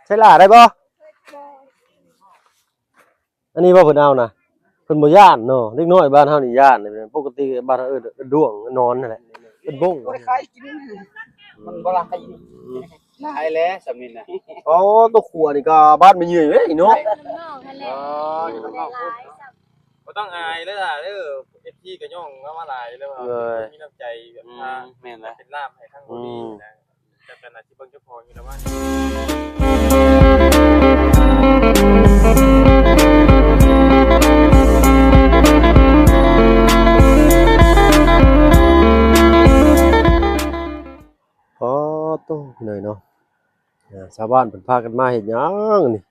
ໃຊ້ຫຼ້າໄດ້ບໍ່? ອັນນີ້ບໍ່ເພິ່ນເອົານະ ເພິ່ນບໍ່ຢ້ານເນາະ. ເດັກນ້ອຍບ້ານເຮົານີ້ຢ້ານເດ້. ປົກກະຕິບ້ານເຮົາເອີ້ນດ້ວງນອນຫັ້ນແຫຼະ ເອີ້ນບົ້ງ ບໍ່ໄດ້ຂາຍກິນ ມັນບໍ່ຫຼາຍ ຫຼາຍແຫຼະສ່ຳນີ້ນະ. ອໍ ຕົວຂົວນີ້ກໍບ້ານແມ່ເຫຍື່ອຍເດ້ເນາະ. ອໍ ຢູ່ນຳເຮົາພຸ້ນ ບໍ່ຕ້ອງອາຍເດີຫຼ້າເດີ. ເອັຟຊີກໍຍ້ອງເຮົາມາຫຼາຍແລ້ວວ່າ ເອີ ມີນ້ຳໃຈແບບ ອືມ ວ່າ ແມ່ນລະ ເປັນລ່າມໃຫ້ທາງ ອືມ ຜູ້ນີ້ນະ. ແຕ່ກໍໜ້າຊິເບິ່ງເຈົ້າຂອງຢູ່ລະວ່າ ອໍ ໂຕ ພີ່ນ້ອງເນາະ ຊາວບ້ານເພິ່ນພາກັນມາເຮັດຫຍັງນີ້?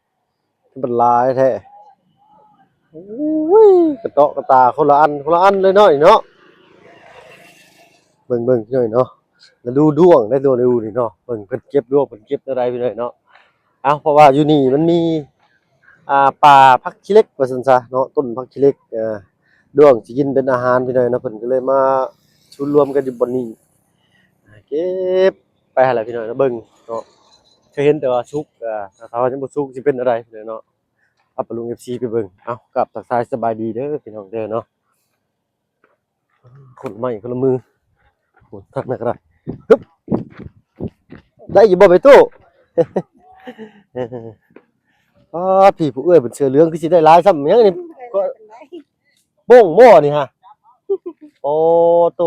ມັນຫຼາຍແທ້. ໂອ້ຍ ກະເຕາະກະຕາຄົນລະອັນ ຄົນລະອັນເລີຍເນາະນີ້ເນາະ. ເບິ່ງໆ ພີ່ນ້ອງເນາະ ລະດູດ້ວງໄດ໋ ດວງລະດູນີ້ເນາະ. ເບິ່ງເພິ່ນເກັບດ້ວງ ເພິ່ນເກັບແນວໃດ ພີ່ນ້ອງເນາະ. ເອົ້າ ເພາະວ່າຢູ່ນີ້ມັນມີ ອ່າ ປ່າຜັກຂີ້ເຫຼັກວ່າຊັ້ນຊະເນາະ ຕົ້ນຜັກຂີ້ເຫຼັກ. ເອີ ດ້ວງຊິກິນເປັນອາຫານ ພີ່ນ້ອງເນາະ ເພິ່ນກໍເລີຍມາຊຸມລວມກັນຢູ່ບ່ອນນີ້ ເກັບ ໄປຫັ້ນແຫຼະພີ່ນ້ອງເນາະ. ເບິ່ງເນາະ ເຄີຍເຫັນແຕ່ວ່າສຸກ ເອີ ຖ້າວ່າຍັງບໍ່ສຸກຊິເປັນແນວໃດພີ່ນ້ອງເນາະ. ເອົາ ປະລຸງ ເອັຟຊີ ໄປເບິ່ງ. ເອົາ ກາບທັກທາຍສະບາຍດີເດີພີ່ນ້ອງເດີເນາະ. ຄົນລະໄມ້ຄົນລະມື ໂອ້ ທັກແມ່ກໍໄດ້. ຮຶບ ໄດ້ຢູ່ບໍ່ແມ່ຕູ້? ອໍ ພີ່ ຜູ້ເອື້ອຍເພິ່ນເສື້ອເຫຼືອງຄືຊິໄດ້ຫຼາຍຊ້ຳຫຍັງນີ້ ໂປ້ງບໍ່ນີ້ຮະ? ໂອ້ໂຕ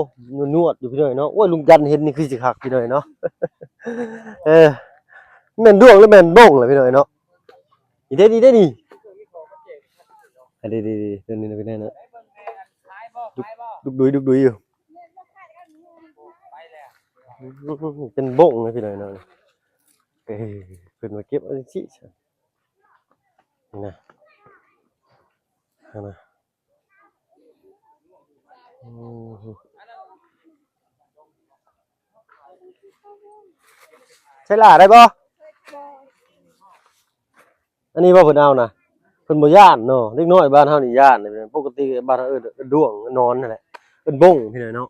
ຍວດໆ ຢູ່ພີ່ນ້ອງເນາະ. ໂອ້ຍ ລຸງຈັນເຫັນນີ້ຄືຊິຄັກພີ່ນ້ອງເນາະ. ເອີ ແມ່ນດ້ວງຫຼືແມ່ນໂປ້ງລະພີ່ນ້ອງເນາະ. ນີ້ເດ້ ນີ້ເດ້ນີ້ ອັນນີ້ ນີ້ ຕົວນີ້ນະພີ່ນ້ອງເນາະ. ດຸກ ດຸກດຸຍ ດຸກດຸຍຢູ່ ເປັນໂປ້ງນະພີ່ນ້ອງເນາະ. ເອີ ເພິ່ນມາເກັບເອົາຈັ່ງຊີ້ ນີ້ນະ ຫັ້ນນະ. ໂອ້ໂຫ ໃຊ້ຫຼ້າໄດ້ບໍ່? ອັນນີ້ບໍ່ເພິ່ນເອົານະ ເພິ່ນບໍ່ຢ້ານເນາະ. ເດັກນ້ອຍບ້ານເຮົານີ້ຢ້ານເດ້. ປົກກະຕິບ້ານເຮົາເອີ້ນ ເອີ້ນດ້ວງ ເອີ້ນໜອນຫັ້ນແຫຼະ ເອີ້ນບົ້ງພີ້ແຫຼະເນາະ.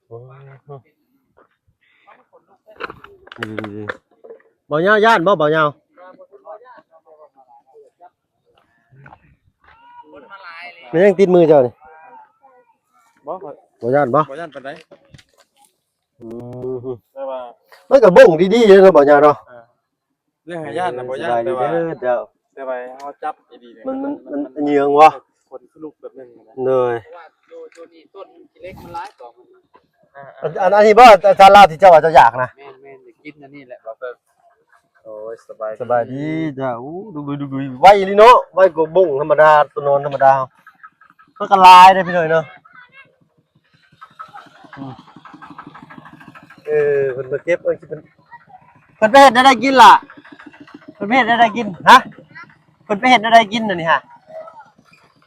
ໂອ້ ນີ້ໆໆ ບ່າວຍາວຢ້ານບໍ່ ບ່າວຍາວ? ແມ່ນຫຍັງຕິດມືເຈົ້ານີ້? ບໍ່ ຂ້ອຍ ບໍ່ຢ້ານບໍ່? ບໍ່ຢ້ານປານໃດ. ອືມ ແຕ່ວ່າມັນກໍບົ້ງດີໆເດ້ເນາະ ບ່າວຍາວເນາະ. ເອີ ເລື່ອງຫາຢ້ານນະບໍ່ຢ້ານ ສະບາຍດີເດີເຈົ້າ. ແຕ່ວ່າ ແຕ່ວ່າເຮົາຈັບດີໆ ມັນ ມັນ ມັນ ມັນເຫຍື້ອງວະ ຄົນຄືລູກແບບໜຶ່ງນະ. ໂດຍ ເພາະວ່າຢູ່ ຢູ່ນີ້ຕົ້ນຂີ້ເຫຼັກມັນຫຼາຍກວ່າ. ອ່າ ອັນ ອັນ ອັນນີ້ບໍ່ ອາຈານລາວທີ່ເຈົ້າວ່າເຈົ້າຢາກນະ? ແມ່ນໆ ຢາກກິນອັນນີ້ແຫຼະ ບໍ່ເພີ່ມ. ໂອ້ຍ ສະບາຍດີ ສະບາຍດີເຈົ້າ. ໂອ້ ດຸກດຸຍ ດຸກດຸຍ ໄວອີ່ຫຼີເນາະ ໄວກວ່າບົ້ງທຳມະດາ ຕົວໜອນທຳມະດາ. ມັນກໍຫຼາຍເດ້ພີ່ນ້ອງເນາະ. ອືມ ເອີ ເພິ່ນມາເກັບ ເອີ ຊິເປັນ ເພິ່ນໄປເຮັດແນວໃດກິນລະ? ເພິ່ນໄປເຮັດແນວໃດກິນ? ຮະ ເພິ່ນໄປເຮັດແນວໃດກິນອັນນີ້ຮະ?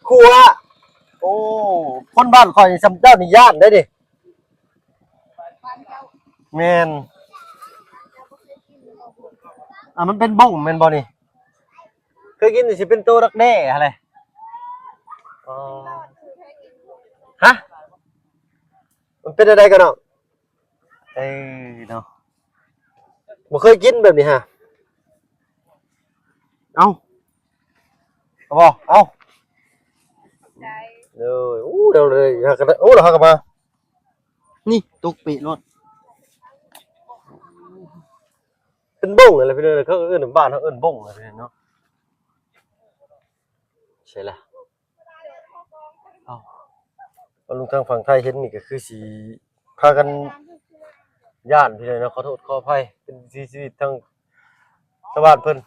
ຄົວ. ໂອ້ ຄົນບ້ານຂ້ອຍນີ້ ສ່ຳເຈົ້ານີ້ຢ້ານໄດ໋ນີ້. ແມ່ນ ອ່າ ມັນເປັນບົ້ງແມ່ນບໍ່ນີ້? ເຄີຍກິນຊິເປັນໂຕດັກແດ້ຫັ້ນແຫຼະ. ອໍ ຮະ ມັນເປັນແນວໃດກັນເນາະ? ເອີເນາະ ບໍ່ເຄີຍກິນແບບນີ້ຮະ. ເອົາ ເອົາບໍ່? ເອົາ ເອີ ໂອ້ ເອົາເລີຍ ໂອ້ ເຮົາກໍມາ ນີ້ຕົກເປະໂລດ. ເປັນບົ້ງຫັ້ນແຫຼະພີ່ນ້ອງ ເຂົາເອີ້ນ ບ້ານເຮົາເອີ້ນບົ້ງຫັ້ນແຫຼະເນາະ. ໃຊ່ລະ ເອົ້າ ເອົາ ລຸງທາງຝັ່ງໄທເຫັນນີ້ກໍຄືຊິພາກັນຢ້ານພີ່ນ້ອງເນາະ. ຂໍໂທດຂໍອະໄພ ເປັນວິຖີຊີວິດທາງຊາວບ້ານເພິ່ນ.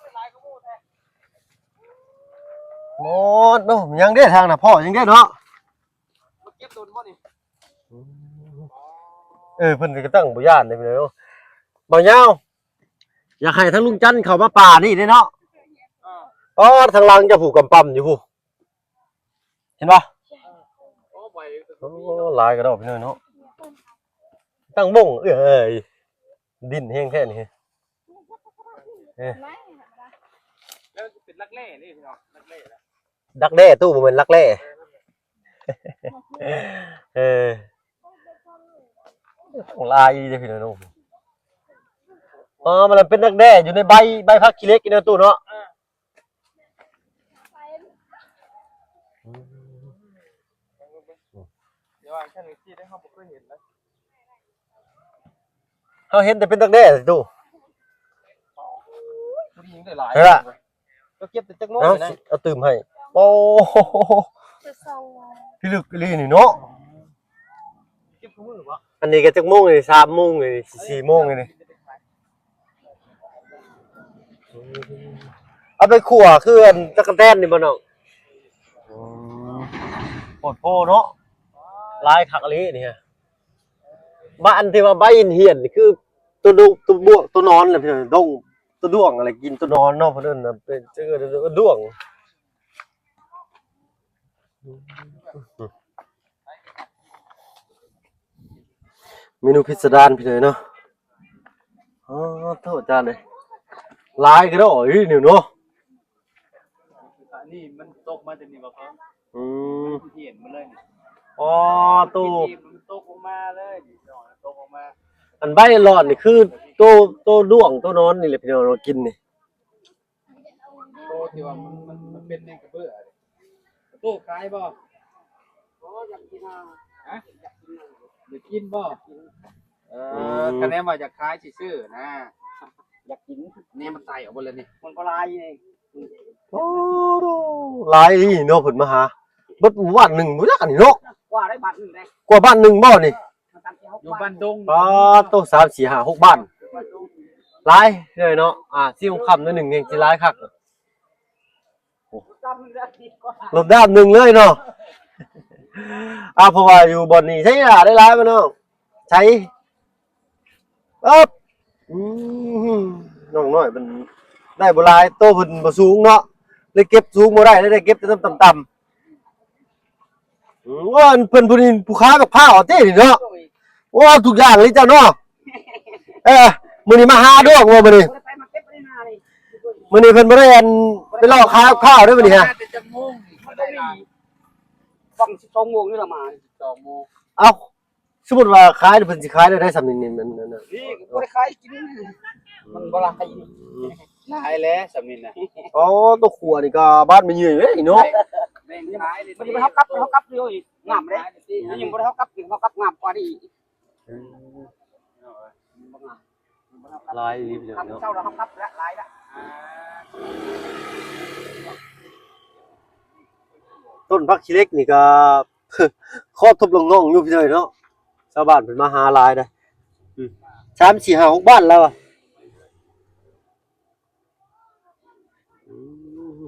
ໝົດເນາະ ຍັງເດ້ທາງນະ ພໍຍັງເດ້ເນາະ. ເກັບດົນບໍ່ນີ້? ເອີ ເພິ່ນກໍຕັ້ງບໍ່ຢ້ານເດ້ພີ່ນ້ອງເນາະ. ບ່າວຍາວ ຢາກໃຫ້ທາງລຸງຈັນເຂົ້າມາປ່ານີ້ເດ້ເນາະ. ອໍ ທາງຫຼັງເຈົ້າຜູ້ກຳປ້ຳຢູ່ພຸ້ນ ເຫັນບໍ່? ໂອ້ ຫຼາຍກະດອກພີ່ນ້ອງເນາະ. ຕັ້ງບົ້ງ ເອີຍ ດິນແຮງແທ້ນີ້. ເອີ ແລ້ວເປັນຫຼັກແຫຼເດ້ພີ່ນ້ອງ ຫຼັກແຫຼ. ດັກແດ້ຕູ້ ບໍ່ແມ່ນຫຼັກແຫຼ. ເອີ ຫຼາຍອີ່ຫຼີເດ້ພີ່ນ້ອງເນາະ. ອໍ ມັນເປັນດັກແດ້ຢູ່ໃນໃບ ໃບຜັກຂີ້ເຫຼັກນີ້ນະຕູ້ເນາະ. ເອີ ດຽວອັນຊັ້ນຈັ່ງຊີ້ເດ້ ເຮົາບໍ່ເຄີຍເຫັນນະ. ເຮົາເຫັນແຕ່ເປັນດັກແດ້ຕິຕູ້. ຜູ້ຍິງໄດ້ຫຼາຍ ເອີ ເຈົ້າເກັບແຕ່ຈັກໂມງ ເອົາ ນີ້ນະ ຊິເອົາຕື່ມໃຫ້. ໂອ້ ຄືເລິກອີ່ຫຼີນີ້ເນາະ. ເກັບຄູ່ມື້ບໍ່? ອັນນີ້ກໍຈັກໂມງນີ້? ສາມໂມງນີ້ ສີ່ໂມງນີ້. ເອົາໄປຂົ້ວຄືອັນຕະກະແຕນນີ້ບໍ່ນ້ອງ? ໂອ້ ໂພດໂພເນາະ ຫຼາຍຄັກອີ່ຫຼີນີ້. ບ້ານທີ່ວ່າໃບຫຽນໆ ຄືໂຕດຸ ໂຕບວກ ໂຕນອນແຫຼະພີ່ນ້ອງ. ດົງ ໂຕດ້ວງ ອະໄລກິນໂຕນອນເນາະ ເພິ່ນເອີ້ນນະ ເປັນ ເອີ້ນດ້ວງ. ເມນູພິດສະດານພີ່ນ້ອງເນາະ. ອໍ ໂທ ອາຈານເອີຍ ຫຼາຍກະດອກອີ່ນີ້ເນາະ. ອັນນີ້ມັນຕົກມາແຕ່ນີ້ບໍ່? ອືມ ມັນເຫັນມາເລີຍນີ້. ອໍ ໂຕ ມັນຕົກອອກມາເລີຍນີ້ ຕົກອອກມາ. ອັນໃບຫຼອດນີ້ຄືໂຕ ໂຕດ້ວງ ໂຕນອນນີ້ແຫຼະພີ່ນ້ອງ ກິນນີ້. ໂຕທີ່ວ່າມັນ ມັນ ມັນເປັນແມງກະເບື້ອນີ້. ຕູ້ຂາຍບໍ່? ໂອ້ ຢາກກິນນະ. ຮະ? ຢາກກິນນະ. ຢາກກິນບໍ່? ເອີ ອືມ ຄະແນນວ່າຢາກຂາຍຊິຊື້ນະ. ຢາກກິນ. ແນມມັນໄຕອອກເບິດແລ້ວນີ້ ມັນກໍຫຼາຍເດ້. ໂອ້ ຫຼາຍອີ່ເນາະ ເພິ່ນມາຫາ ເບິດບ້ານໜຶ່ງບໍ່ຈັກອັນນີ້ເນາະ. ກວ່າໄດ້ບ້ານໜຶ່ງໄດ້ ກວ່າບ້ານໜຶ່ງບໍ່ນີ້? ເອີ ຢູ່ບ້ານດົງ. ປາດໂຕ ສາມ ສີ່ ຫ້າ ຫົກ ບ້ານ ບ້ານດົງ ຫຼາຍເລີຍເນາະ. ອາ ສີ່ໂມງຄ່ຳໜ້ອຍໜຶ່ງແຮ່ງຊິຫຼາຍຄັກ. ລົດດ້າມໜຶ່ງເລີຍເນາະ. ອາ ເພາະວ່າຢູ່ບ່ອນນີ້ໃຊ້ຫຼາຍ ໄດ້ຫຼາຍບໍ່ນ້ອງ? ໃຊ້ ເອີບ ອືມ ນ້ອງນ້ອຍເພິ່ນໄດ້ບໍ່ຫຼາຍ ໂຕເພິ່ນບໍ່ສູງເນາະ ເລີຍເກັບສູງບໍ່ໄດ້ ເລີຍໄດ້ເກັບແຕ່ຕ່ຳໆ. ອືມ ໂອ້ ເພິ່ນຜູ້ນີ້ຜູ້ຂາຍບັກພ້າວຕິນີ້ເນາະ. ໂອ້ ທຸກຢ່າງເລີຍເຈົ້າເນາະ. ເອີ ມື້ນີ້ມາຫາດ້ວງບໍ່ມື້ນີ້? ບໍ່ໄດ້ໄປ ມາເກັບໄປນານີ້. ມື້ນີ້ເພິ່ນບໍ່ໄດ້ອັນ ໄປເລາະຂາຍບັກພ້າວເດ້ມື້ນີ້ຮະ. ມາແຕ່ຈັກໂມງນີ້? ມາແຕ່ນີ້ ຫວ່າງສິບສອງໂມງນີ້ລະມາ. ສິບສອງໂມງ. ເອົ້າ ສົມມຸດວ່າຂາຍ ເພິ່ນຊິຂາຍໄດ້ສ່ຳນີ້ ນີ້ມັນ ນີ້ກໍບໍ່ໄດ້ຂາຍກິນ ມັນບໍ່ຫຼາຍ ຫຼາຍແຫຼະສ່ຳນີ້ນະ. ອໍ ຕົວຂົວນີ້ກໍບ້ານແມ່ເຍືອຍເດ້ເນາະ. ແບ່ງຂາຍເດ້ ມັນຍັງບໍ່ທັນເຮົາກັບ ເຮົາກັບຢູ່ອີກ ງາມເດ້ ມັນຍັງບໍ່ໄດ້ເຮົາກັບ ເຮົາກັບງາມກວ່ານີ້ອີກ. ອືມ ຫຼາຍອີ່ຫຼີເນາະ. ເຊົ້າລະເຮົາກັບລະ ຫຼາຍລະ. ຕົ້ນຜັກຂີ້ເຫຼັກນີ້ກໍ ຄອບທົບລົງນ້ອງຢູ່ພີ່ນ້ອງເນາະ. ຊາວບ້ານເພິ່ນມາຫາຫຼາຍເດ້. ອືມ ສາມ ສີ່ ຫ້າ ຫົກ ບ້ານແລ້ວອະ. ອືມ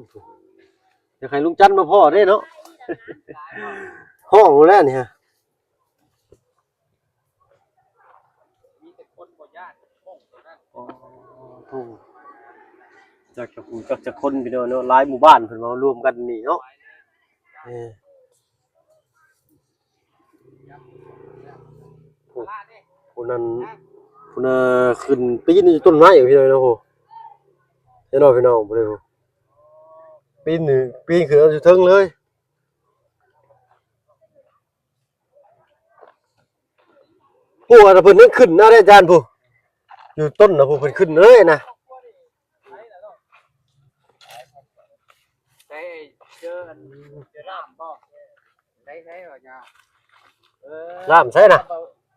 ຢາກໃຫ້ລຸງຈັນມາພໍ້ເດ້ເນາະ. ຮ້ອງແລ້ວນີ້ຮະ. ມີແຕ່ຄົນບໍ່ຢ້ານ ໂອ້ໂຫ ຈັກຈັກຜູ້ຈັກຈັກຄົນພີ່ນ້ອງເນາະ. ຫຼາຍໝູ່ບ້ານເພິ່ນມາລວມກັນນີ້ເນາະ. ເອີ ຜູ້ ຜູ້ນັ້ນ ຜູ້ນັ້ນຂຶ້ນປີນຢູ່ຕົ້ນໄມ້ພີ່ນ້ອງເນາະ. ໂອ້ ເຫັນບໍ່ພີ່ນ້ອງ ຜູ້ໃດຜູ້ ປີນນີ້ ປີນຂຶ້ນເອົາຢູ່ເທິງເລີຍ. ຜູ້ວ່າເພິ່ນຍັງຂຶ້ນນະເດ້ອາຈານຜູ້ ຢູ່ຕົ້ນນະຜູ້ ເພິ່ນຂຶ້ນເລີຍນະ. ໄດ້ເຈີອັນ ເຈີລ່າມບໍ່? ໄດ້ໃຊ້ບໍ່ຍາ? ເອີ ລ່າມໃສນະ?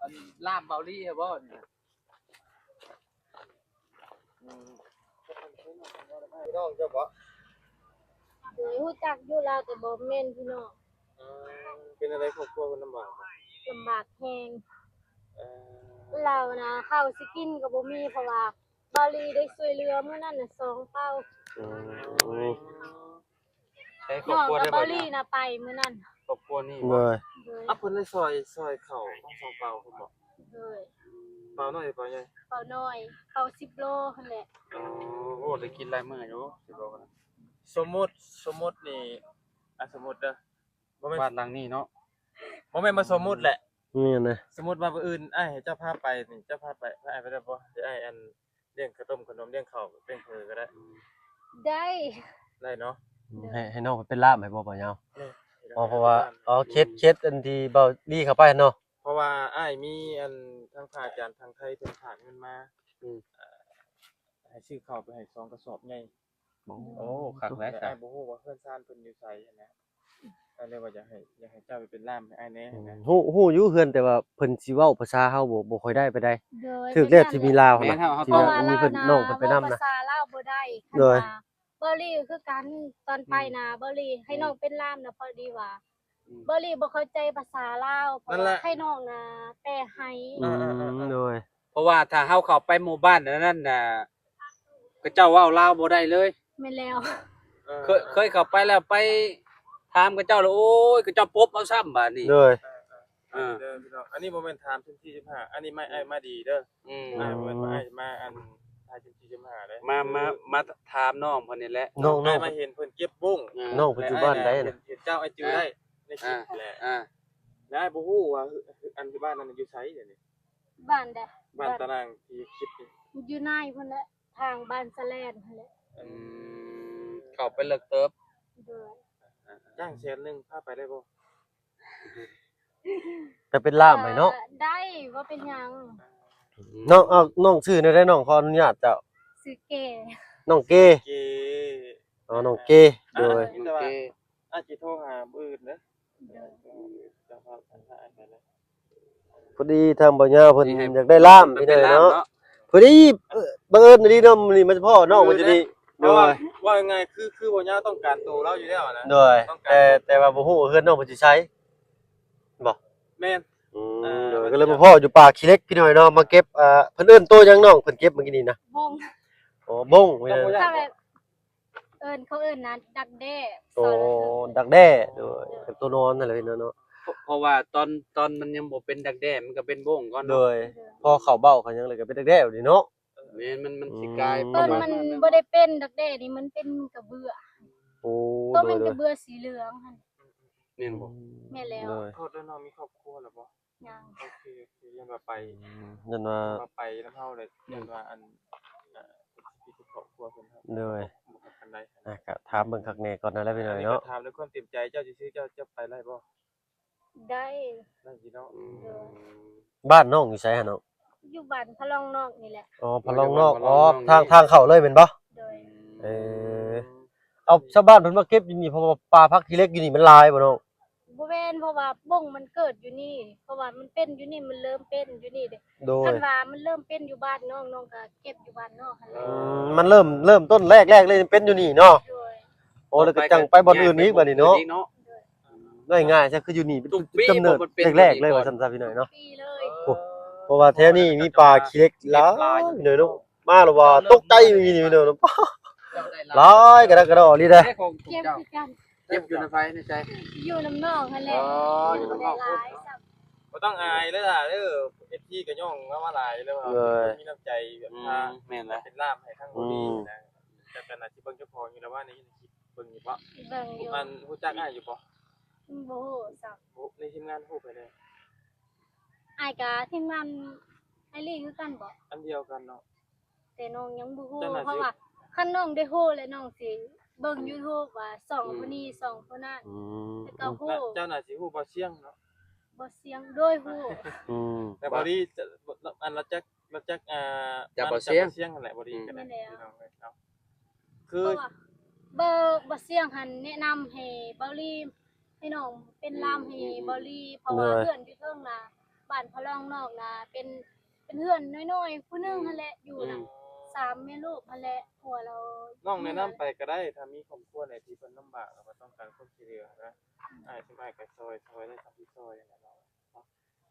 ອັນລ່າມເບົາລີໃຫ້ບໍ່ນີ້ນະ? ອືມ ພີ່ນ້ອງເຈົ້າບໍ? ໂດຍ ຮູ້ຈັກຢູ່ ລາວແຕ່ບໍ່ແມ່ນພີ່ນ້ອງ. ອືມ ເປັນຈັ່ງໃດ ຄອບຄົວເພິ່ນລຳບາກບໍ່? ລຳບາກແຮງ. ເອີ ລາວນະ ເຂົ້າຊິກິນກໍບໍ່ມີ ເພາະວ່າເບົາລີໄດ້ຊ່ວຍເຫຼືອມື້ນັ້ນນະ ສອງເປົາ. ອືມ ໃຊ້ຄອບຄົວໄດ້ບໍ່? ນ້ອງກັບເບົາລີນະໄປມື້ນັ້ນ. ຄອບຄົວນີ້ບໍ່? ໂດຍ ໂດຍ. ອ່ະ ເພິ່ນໄດ້ຊ່ອຍ ຊ່ອຍເຂົ້າທັງສອງເປົາພຸ້ນບໍ່? ໂດຍ. ເປົານ້ອຍ ເປົາໃຫຍ່? ເປົານ້ອຍ ເປົາສິບໂລຫັ້ນແຫຼະ. ອໍ ໂອ້ ໄດ້ກິນຫຼາຍມື້ຢູ່ ສິບໂລນະ. ສົມມຸດ ສົມມຸດນີ້ ອ່ະ ສົມມຸດເດີ ບໍ່ແມ່ນ ບ້ານຫຼັງນີ້ເນາະ ບໍ່ແມ່ນວ່າສົມມຸດແຫຼະ. ແມ່ນນະ. ສົມມຸດວ່າມື້ອື່ນອ້າຍໃຫ້ເຈົ້າພາໄປນີ້ ເຈົ້າພາໄປ ພາອ້າຍໄປໄດ້ບໍ່? ດຽວອ້າຍ ອັນ ລ້ຽງເຂົ້າຕົ້ມເຂົ້າໜົມ ລ້ຽງເຂົ້າ ລ້ຽງເຂີກໍໄດ້. ໄດ້ ໄດ້ເນາະ. ໃຫ້ ໃຫ້ນ້ອງໄປເປັນລ່າມໃຫ້ບໍ່ ບ່າວຍາວ? ອໍ ເພາະວ່າ ອໍ ເຂດ ເຂດອັນທີ່ເບົາລີເຂົ້າໄປຫັ້ນເນາະ. ເພາະວ່າອ້າຍມີ ອັນ ທາງພະອາຈານທາງໄທເພິ່ນຝາກເງິນມາ. ອືມ ເອີ ຊື້ເຂົ້າໄປໃຫ້ສອງກະສອບໃຫຍ່. ໂອ້ ຄັກແລ້ວ ອ້າຍບໍ່ຮູ້ວ່າເຮືອນຊານເພິ່ນຢູ່ໃສຫັ້ນນະ ກໍເລີຍວ່າຢາກໃຫ້ ຢາກໃຫ້ເຈົ້າໄປເປັນລ່າມໃຫ້ອ້າຍແດ່ຫັ້ນນະ. ຮູ້ ຮູ້ຢູ່ເຮືອນ ແຕ່ວ່າເພິ່ນຊິເວົ້າພາສາເຮົາບໍ່ ບໍ່ຄ່ອຍໄດ້ປານໃດ. ໂດຍ ຖືກແລ້ວທີ່ມີລາວຫັ້ນນະ ທີ່ວ່າມີເພິ່ນ ນ້ອງເພິ່ນໄປນຳນະ ເວົ້າພາສາລາວບໍ່ໄດ້. ໂດຍ ບາວລີກໍຄືກັນ ຕອນໄປນະ ບາວລີໃຫ້ນ້ອງເປັນລ່າມນະ ພໍດີວ່າ ອືມ ບາວລີບໍ່ເຂົ້າໃຈພາສາລາວ ເພາະວ່າໃຫ້ນ້ອງນະແປໃຫ້. ອືມ ໂດຍ ເພາະວ່າຖ້າເຮົາເຂົ້າໄປໝູ່ບ້ານອັນນັ້ນນະ ເຂົາເຈົ້າເວົ້າລາວບໍ່ໄດ້ເລີຍ. ແມ່ນແລ້ວ ເອີ ເຄີຍ ເຄີຍເຂົ້າໄປແລ້ວ ໄປຖາມເຂົາເຈົ້າແລ້ວ ໂອ້ຍ ເຂົາເຈົ້າປົບເອົາຊ້ຳບາດນີ້. ໂດຍ ເອີ ເດີພີ່ນ້ອງ ອັນນີ້ບໍ່ແມ່ນຖາມຊຸມສີ່ ຊຸມຫ້າ ອັນນີ້ມາ ອືມ ອ້າຍມາດີເດີ. ອືມ ອ້າຍບໍ່ແມ່ນວ່າອ້າຍມາ ອັນ ຖ່າຍຊຸມສີ່ ຊຸມຫ້າເດ້ ມາ ມາ ມາຖາມນ້ອງເພິ່ນນີ້ແຫຼະ. ນ້ອງ ນ້ອງ ອ້າຍມາເຫັນເພິ່ນເກັບບົ້ງ ເອີ ນ້ອງປັດຈຸບັນໃດນະ ເຫັນ ເຫັນເຈົ້າ ອ້າຍຈື່ໄດ້ໃນຄລິບແຫຼະ. ອ່າ ແລ້ວອ້າຍບໍ່ຮູ້ວ່າ ອັນ ບ້ານນັ້ນຢູ່ໃສດຽວນີ້? ບ້ານໃດ? ບ້ານຕານາງທີ່ຄລິບນີ້ ຢູ່ໃນພຸ້ນແຫຼະ ທາງບ້ານສະແລນຫັ້ນແຫຼະ. ອືມ ເຂົ້າໄປເລິກເຕີບ. ໂດຍ ຈ້າງແສນໜຶ່ງ ພາໄປໄດ້ບໍ່? ຈະເປັນລ່າມໃຫ້ເນາະ. ເອີ ໄດ້ ບໍ່ເປັນຫຍັງ. ນ້ອງ ເອົາ ນ້ອງຊື່ແນວໃດ ນ້ອງ ຂໍອະນຸຍາດເຈົ້າ. ຊື່ເກ ນ້ອງເກ. ເກ ອໍ ນ້ອງເກ. ໂດຍ ນ້ອງເກ. ອາດຊິໂທຫາມື້ອື່ນເດີ. ໂດຍ ພໍດີທາງບ່າວຍາວເພິ່ນ ຊິໃຫ້ ຢາກໄດ້ລ່າມ ຢາກໄດ້ລ່າມເນາະ. ພໍດີ ເອີ ບັງເອີນອີ່ຫຼີເນາະ ມື້ນີ້ມາພໍ້ນ້ອງເພິ່ນຢູ່ນີ້. ໂດຍ ເພາະວ່າ ເວົ້າງ່າຍໆ ຄື ຄືບ່າວຍາວຕ້ອງການໂຕລາວຢູ່ແລ້ວນະ. ໂດຍ ຕ້ອງການ ແຕ່ ແຕ່ວ່າບໍ່ຮູ້ວ່າເຮືອນນ້ອງເພິ່ນຢູ່ໃສ ບໍ່? ແມ່ນ. ອືມ ເອີ ໂດຍ ກໍເລີຍມາພໍ້ຢູ່ປ່າຂີ້ເຫຼັກພີ່ນ້ອງເນາະ ມາເກັບ ອ່າ ເພິ່ນເອີ້ນໂຕຫຍັງນ້ອງ ເພິ່ນເກັບມື້ກີ້ນີ້ນະ? ບົ້ງ. ອໍ ບົ້ງ. ເອີ້ນ ເຂົາເອີ້ນນະ ດັກແດ້. ໂອ້ ດັກແດ້. ໂດຍ ເປັນໂຕນອນນັ້ນແຫຼະເນາະ. ເພາະ ເພາະວ່າຕອນ ຕອນມັນຍັງບໍ່ເປັນດັກແດ້ ມັນກໍເປັນບົ້ງກ່ອນເນາະ. ໂດຍ ພໍເຂົ້າເບົ້າເຂົ້າຫຍັງແລ້ວກໍເປັນດັກແດ້ຢູ່ນີ້ເນາະ. ແມ່ນ ມັນ ມັນຊິກາຍ ອືມ ຕອນມັນບໍ່ໄດ້ເປັນດັກແດ້ນີ້ ມັນເປັນກະເບືອ. ໂອ້ ໂຕແມ່ນກະເບືອສີເຫຼືອງຫັ້ນ. ແມ່ນບໍ່? ອືມ ແມ່ນແລ້ວ. ໂດຍ ໂທດເດີ ນ້ອງມີຄອບຄົວແລ້ວບໍ່? ຍັງ. ໂອເຄ ໂອເຄ ຢ້ານວ່າໄປ ອືມ ຢ້ານວ່າ ວ່າໄປນຳເຮົາແລ້ວ ອືມ ຢ້ານວ່າອັນ ອ່າ ເປັນຄອບຄົວເພິ່ນ ໂດຍ ບໍ່ຄັກປານໃດ. ອ່າ ກໍຖາມເບິ່ງຄັກແນ່ກ່ອນນັ້ນແຫຼະພີ່ນ້ອງເນາະ. ຖາມດ້ວຍຄວາມເຕັມໃຈເຈົ້າຊື່ໆ ເຈົ້າ ເຈົ້າໄປໄດ້ບໍ່? ໄດ້ ໄດ້ຢູ່ເນາະ. ອືມ ໂດຍ ບ້ານນ້ອງຢູ່ໃສຫັ້ນເນາະ? ຢູ່ບ້ານພະລອງນອກນີ້ແຫຼະ. ອໍ ພະລອງນອກ. ອໍ ທາງ ທາງເຂົ້າເລີຍແມ່ນບໍ່? ໂດຍ. ເອີ ເອົາ ຊາວບ້ານເພິ່ນມາເກັບຢູ່ນີ້ ເພາະວ່າປ່າຜັກຂີ້ເຫຼັກຢູ່ນີ້ມັນຫຼາຍບໍ່ນ້ອງ? ບໍ່ແມ່ນ ເພາະວ່າບົ້ງມັນເກີດຢູ່ນີ້ ເພາະວ່າມັນເປັນຢູ່ນີ້ ມັນເລີ່ມເປັນຢູ່ນີ້ເດ້. ໂດຍ ຄັນວ່າມັນເລີ່ມເປັນຢູ່ບ້ານນ້ອງ ນ້ອງກໍເກັບຢູ່ບ້ານນອກຫັ້ນແຫຼະ. ອືມ ມັນເລີ່ມ ເລີ່ມຕົ້ນແລກໆເລີຍເປັນຢູ່ນີ້ເນາະ. ໂດຍ. ໂອ້ ແລ້ວກໍຈັ່ງໄປບ່ອນອື່ນອີກບາດນີ້ເນາະ. ໂດຍ ງ່າຍໆຊະ ຄືຢູ່ນີ້ເປັນຈຸດກຳເນີດແລກໆເລີຍວ່າຊັ້ນຊະພີ່ນ້ອງເນາະ. ເພາະວ່າແຖວນີ້ມີປ່າຂີ້ເຫຼັກຫຼາຍເດີເນາະ. ມາແລ້ວວ່າຕົກໃຈມີນີ້ເນາະ ຫຼາຍກະດະກະດໍນີ້ເດ້. ເກັບຄືກັນ. ເກັບຢູ່ນຳໃຜໃນໃຈ? ຢູ່ນຳນ້ອງຫັ້ນແຫຼະ. ອໍ ຢູ່ນຳນ້ອງ. ບໍ່ຕ້ອງອາຍເດີຫຼ້າເດີ ເອັຟຊີກໍຍ້ອງເຮົາມາຫຼາຍເລີຍວ່າ ເອີ ມີນ້ຳໃຈແບບ ອືມ ພາ ແມ່ນລະ ເປັນລ່າມໃຫ້ທາງ ອືມ ຜູ້ນີ້ນະ. ແຕ່ກໍໜ້າຊິເບິ່ງເຈົ້າຂອງຢູ່ລະວ່າ ໃນຄລິບເບິ່ງຢູ່ບໍ່? ເບິ່ງຢູ່. ອັນ ຮູ້ຈັກອ້າຍຢູ່ບໍ່? ບໍ່ຮູ້ຈັກ. ໃນທີມງານຮູ້ໃຜແດ່? ອ້າຍກະທີມງານອ້າຍລີຄືກັນບໍ? ອັນດຽວກັນເນາະ. ແຕ່ນ້ອງຍັງບໍ່ຮູ້ ເພາະວ່າຄັນນ້ອງໄດ້ຮູ້ແລ້ວ ນ້ອງຊິເບິ່ງຢູທູບວ່າຊ່ອງຜູ້ນີ້ ອືມ ຊ່ອງຜູ້ນັ້ນ ອືມ ແລ້ວກໍຮູ້. ເຈົ້າໜ້າຊິຮູ້ບໍ່ຊຽງເນາະ? ບໍ່ຊຽງ ໂດຍຮູ້. ອືມ ແຕ່ພໍດີ ອັນ ລະຈັກ ລະຈັກ ອ່າ ຈັກບໍ່ຊຽງ ຈັກບໍ່ຊຽງຫັ້ນແຫຼະ ພໍດີ ອືມ ກັນແຫຼະ ແມ່ນແລ້ວ ພີ່ນ້ອງເອີຍເນາະ. ຄື ເພາະວ່າ ບໍ່ ບໍ່ຊຽງຫັ້ນແນະນຳໃຫ້ເບົາລີ ໃຫ້ນ້ອງເປັນລ່າມໃຫ້ເບົາລີ ເພາະວ່າເຮືອນຢູ່ເທິງນະ ບ້ານພະລອງນອກນະ ເປັນ ເປັນເຮືອນນ້ອຍໆຜູ້ໜຶ່ງຫັ້ນແຫຼະ ຢູ່ນຳ ອືມ ສາມແມ່ລູກຫັ້ນແຫຼະ ຜົວລາວ. ນ້ອງແນະນຳໄປກໍໄດ້ ຖ້າມີຄອບຄົວໃດທີ່ເພິ່ນລຳບາກ ແລ້ວກໍຕ້ອງການຄວາມຊ່ວຍເຫຼືອນະ ອ້າຍ ຊຸມອ້າຍກໍຊ່ອຍ ຊ່ອຍໄດ້ສ່ຳທີ່ຊ່ອຍຫັ້ນແຫຼະເນາະ.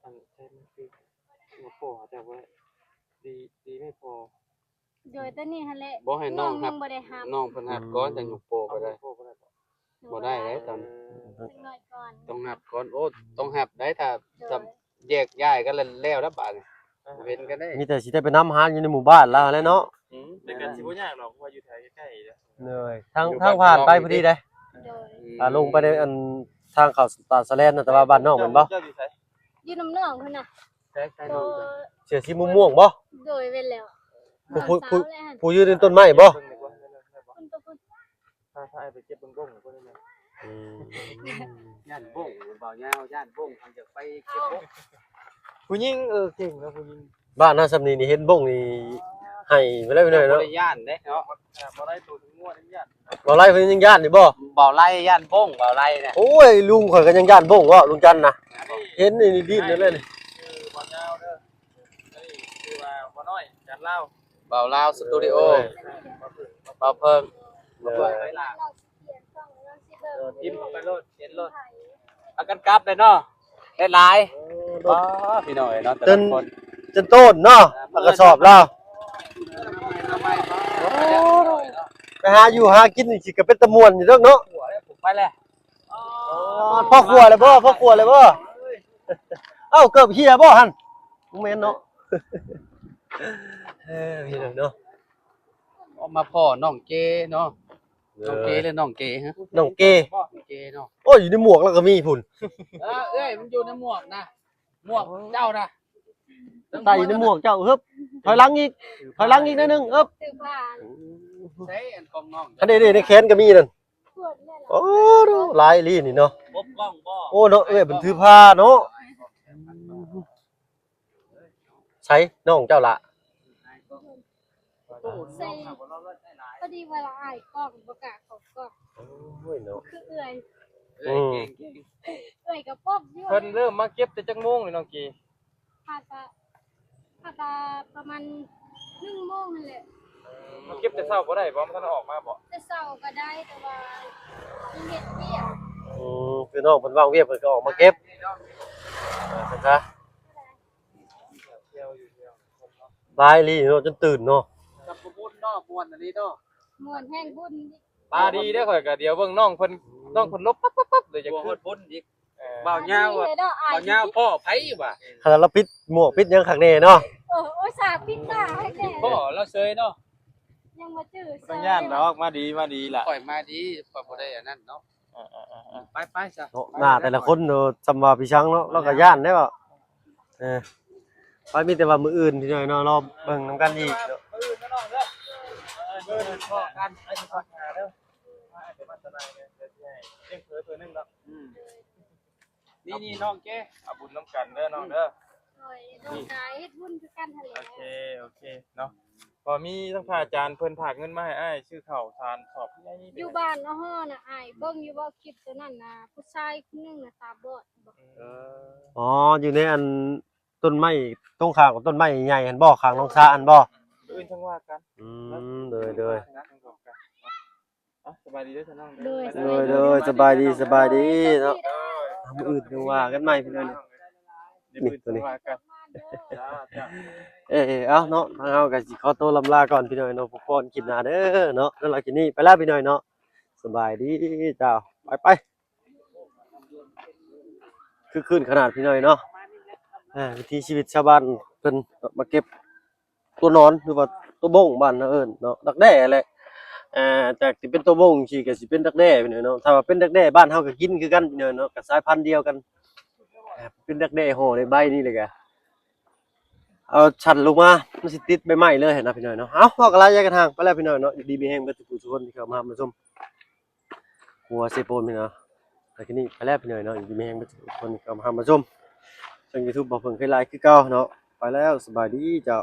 ອັນ ໃຊ້ມືອງໂກໂປເຈົ້າບໍ່ໄດ້ ດີ ດີໄດ້ພໍ. ໂດຍ ຕອນນີ້ຫັ້ນແຫຼະ ບໍ່ໃຫ້ນ້ອງຮັບ ນ້ອງເພິ່ນຮັບກ່ອນ ອືມ ຈັ່ງຍົກໂປກໍໄດ້. ເອົາໂປບໍ່ໄດ້ບໍ່? ບໍ່ໄດ້ເດ້ ຕ້ອງ ເອີ ຈັກໜ້ອຍກ່ອນ ຕ້ອງຮັບກ່ອນ. ໂອ້ ຕ້ອງຮັບໄດ້ ຖ້າ ໂດຍ ຖ້າແຍກຍ້າຍກັນແລ້ວ ແລ້ວລະບາດນີ້ ເອີ ເວັ້ນກັນໄດ້. ມີແຕ່ຊິໄດ້ໄປນຳຮ້ານຢູ່ໃນໝູ່ບ້ານລາວຫັ້ນແຫຼະເນາະ. ອືມ ແຕ່ກໍຊິບໍ່ຍາກດອກ ເພາະວ່າຢູ່ແຖວໃກ້ໆເດ້. ໂດຍ ທາງ ທາງຜ່ານໄປພໍດີເດ້. ໂດຍ ອືມ ອ່າ ລົງໄປໃນອັນທາງເຂົ້າຕາດສະແລນນະ ແຕ່ວ່າບ້ານນ້ອງແມ່ນບໍ່? ເຈົ້າຢູ່ໃສ? ຢູ່ນຳນ້ອງພຸ້ນນະ. ໃສ ໃສນ້ອງ? ເສື້ອສີມ່ວງໆບໍ່? ໂດຍ ແມ່ນແລ້ວ. ຜູ້ ຜູ້ ຜູ້ ຜູ້ຢູ່ໃນຕົ້ນໄມ້ບໍ່? ເບິ່ງດີກວ່າ ເບິ່ງ ເບິ່ງ ເບິ່ງ ເບິ່ງ ເບິ່ງ ເບິ່ງ ພາ ພາອ້າຍໄປເກັບເບິ່ງບົ້ງກ່ອນໄດ້ໄໝ? ອືມ ຢ້ານບົ້ງ ບ່າວຍາວຢ້ານບົ້ງ ເພິ່ນຢາກໄປເກັບບົ້ງ. ຜູ້ຍິງ ເອີ ເກັ່ງເນາະຜູ້ຍິງ. ບ້ານເຮົາຊ່ຳນີ້ນີ້ ເຫັນບົ້ງນີ້ ໄຫ້ໄປແລ້ວພີ່ນ້ອງເນາະ ບໍ່ໄດ້ຢ້ານເດ້ເນາະ ບໍ່ໄດ້ໂຕເປັນງົວຍັງຢ້ານ ບໍ່ໄດ້ເພິ່ນຍັງຢ້ານຢູ່ບໍ່? ບໍ່ໄດ້ຢ້ານບົ້ງ ບໍ່ໄດ້ນະ ໂອ້ຍ ລຸງຂ້ອຍກໍຍັງຢ້ານບົ້ງເນາະ ລຸງຈັນນະ ເຫັນນີ້ດີ້ນເລີຍນີ້ ຊື່ບໍ່ຍາວເດີ ອັນນີ້ຊື່ວ່າບໍ່ນ້ອຍ ຈັນລາວ ບ່າວລາວສະຕູດິໂອ ໂອ້ຍ ບ່າວເພິ່ງ ເອີ ເອີ ພິມເຂົ້າໄປໂລດ ເຫັນໂລດ ພາກັນກັບເລີຍເນາະ ຫຼາຍໆ ໂອ້ ໂອ້ ພີ່ນ້ອງເອີຍເນາະ ແຕ່ລະຄົນ ຈົນໂຕນເນາະ ເອົາກະສອບລາວ ໂອ້ ໄປຫາຢູ່ຫາກິນນີ້ຊິກະເປັນຕາມ່ວນຢູ່ດອກເນາະ ໄປແລ້ວ ພໍຄົວແລ້ວບໍ່? ພໍຄົວແລ້ວບໍ່? ເອົ້າ ເກີບເຫ່ຍບໍ່ຫັ້ນ? ບໍ່ແມ່ນເນາະ ເອີ ພີ່ນ້ອງເນາະ ອອກມາພໍ້ນ້ອງເກເນາະ ນ້ອງເກ ເອີ ຫຼືນ້ອງເກຮະ? ນ້ອງເກ ນ້ອງເກເນາະ ໂອ້ຍ ຢູ່ໃນໝວກລາວກໍມີພຸ້ນ ເອີ ເອື້ອຍ ມັນຢູ່ໃນໝວກນະ ໝວກເຈົ້ານະ ໄຕໃນໝວກເຈົ້າ ເຮີບ ຖອຍຫຼັງອີກ ຖອຍຫຼັງອີກໜ້ອຍໜຶ່ງ ເອີບ ຖືພາ ໃສ່ອັນຂອງນ້ອງ ອັນນີ້ ນີ້ ໃນແຂນກໍມີນັ້ນ ໂອ້ ຫຼາຍອີ່ຫຼີນີ້ເນາະ ປົກປ້ອງບໍ່? ໂອ້ ເນາະ ເອື້ອຍເພິ່ນຖືພາເນາະ ໃສນ້ອງເຈົ້າລະ? ໃສ່ ພໍດີວ່າລະອາຍກ້ອງ ບໍ່ກ້າເຂົ້າກ້ອງ ໂອ້ຍເນາະ ຄືເອື້ອຍ ເອື້ອຍເກັ່ງໆ ເອື້ອຍກໍປົບຢູ່ ເພິ່ນເລີ່ມມາເກັບແຕ່ຈັກໂມງນີ້ນ້ອງກີ? ຫາກະ ຫາກະປະມານໜຶ່ງໂມງຫັ້ນແຫຼະ ມາເກັບແຕ່ເຊົ້າບໍ່ໄດ້ບໍ່? ມັນທັນອອກມາບໍ່? ແຕ່ເຊົ້າກໍໄດ້ ແຕ່ວ່າມີເຮັດວຽກ ອືມ ຄືນ້ອງເພິ່ນວ່າງວຽກເພິ່ນກໍອອກມາເກັບ ເອີ ຊັ້ນຊະ ຫຼາຍອີ່ຫຼີເນາະ ຈົນຕື່ນເນາະ ກັບບຸນເນາະ ມ່ວນອີ່ຫຼີເນາະ ມ່ວນແຮງບຸນ ຕາດີເດ້ຂ້ອຍກະ ດຽວເບິ່ງນ້ອງເພິ່ນ ນ້ອງເພິ່ນຫຼົບປັບໆໆເລີຍ ຢາກຂຶ້ນ ບໍ່ຮອດບຸນອີກ ເອີ ບ່າວຍາວ ບ່າວຍາວພໍ້ໃຜວະ ຂະໜາດລາວປິດໝວກປິດຫຍັງຄັກແນ່ເນາະ ເອີ ອຸດສ່າປິດຕາໃຫ້ແນ່ ພໍ້ລາວເຊີຍເນາະ ຍັງບໍ່ຈື່ ບໍ່ຕ້ອງຢ້ານດອກ ມາດີ ມາດີລະ ຂ້ອຍມາດີ ຂ້ອຍບໍ່ໄດ້ອັນນັ້ນເນາະ ເອີໆໆ ໄປໆຊະ ເນາະ ໜ້າແຕ່ລະຄົນເນາະ ສ່ຳວ່າພີ່ຊັງເນາະ ລາວກໍຢ້ານໄດ້ເບາະ ເອີ ໄປ ມີແຕ່ວ່າມື້ອື່ນພີ່ນ້ອງເນາະ ລໍເບິ່ງນຳກັນອີກເນາະ ມື້ອື່ນເດີນ້ອງເດີ ເອີ ມື້ອື່ນພໍ້ກັນ ໄປຊິພັກຫາເດີ ມາອາດຈະມາສະບາຍເດີ ດຽວຊິໃຫ້ລ້ຽງເຝີຖ້ວຍໜຶ່ງເນາະ ອືມ ນີ້ໆ ນ້ອງເກ ເອົາບຸນນຳກັນເດີນ້ອງເດີ ໂດຍ ນ້ອງກາເຮັດບຸນຄືກັນຫັ້ນແຫຼະ ໂອເຄ ໂອເຄເນາະ ພໍມີທາງພະອາຈານເພິ່ນຝາກເງິນມາໃຫ້ອ້າຍຊື້ເຂົ້າສານສອບໃຫຍ່ນີ້ ຢູ່ບ້ານອ້າຫໍ່ນະ ອ້າຍເບິ່ງຢູ່ບໍ່ ຄລິບໂຕນັ້ນນະ ຜູ້ຊາຍຄົນໜຶ່ງນະຕາບອດ ເອີ ອໍ ຢູ່ໃນອັນຕົ້ນໄມ້ ຕົງຂ້າງຕົ້ນໄມ້ໃຫຍ່ຫັ້ນບໍ່? ຂ້າງໜອງສາຫັ້ນບໍ່? ມື້ອື່ນຈັ່ງວ່າກັນ ອືມ ໂດຍໆ ເອົ້າ ສະບາຍດີເດີນ້ອງເດີ ໂດຍ ໂດຍ ໂດຍ ສະບາຍດີ ສະບາຍດີເນາະ ມື້ອື່ນຈັ່ງວ່າກັນໃໝ່ພີ່ນ້ອງ ມື້ອື່ນຈັ່ງວ່າກັນ ເອີ ເອົາເນາະ ທາງເຮົາກໍຊິຂໍໂຕລ່ຳລາກ່ອນພີ່ນ້ອງເນາະ ພົບກັນຄລິບໜ້າເດີເນາະ ສຳລັບຄລິບນີ້ໄປແລ້ວພີ່ນ້ອງເນາະ ສະບາຍດີເຈົ້າ ໄປໆ ຄຶກຄື້ນຂະໜາດພີ່ນ້ອງເນາະ ເອີ ວິຖີຊີວິດຊາວບ້ານເພິ່ນມາເກັບ ຕົວໜອນ ຫຼືວ່າຕົວບົ້ງບ້ານເຮົາເອີ້ນເນາະ ດັກແດ້ແຫຼະ ເອີ ຈາກທີ່ເປັນຕົວບົ້ງຈັ່ງຊີ້ກໍຊິເປັນດັກແດ້ພີ່ນ້ອງເນາະ ຖ້າວ່າເປັນດັກແດ້ບ້ານເຮົາກໍກິນຄືກັນພີ່ນ້ອງເນາະ ກໍສາຍພັນດຽວກັນ ເປັນດັກແດ້ຫໍ່ໃນໃບນີ້ແຫຼະ ກໍເອົາຊັ້ນລົງມາ ມັນຊິຕິດໃບໄມ້ເລີຍຫັ້ນນະພີ່ນ້ອງເນາະ ເອົ້າ ເວົ້າກັນຫຼາຍຢ່າກະທາງ ໄປແລ້ວພີ່ນ້ອງເນາະ ຢູ່ດີມີແຮງເບິດທຸກຜູ້ທຸກຄົນທີ່ເຂົ້າມາຮັບມາຊົມ ຄົວເຊໂປນພີ່ນ້ອງ ແລ້ວທີນີ້ໄປແລ້ວພີ່ນ້ອງເນາະ ຢູ່ດີມີແຮງເບິດທຸກຄົນທີ່ເຂົ້າມາຮັບມາຊົມ ຊ່ອງຢູທູບບໍ່ເພິ່ງຄືຫຼາຍຄືເກົ່າເນາະ ໄປແລ້ວ ສະບາຍດີເຈົ້າ.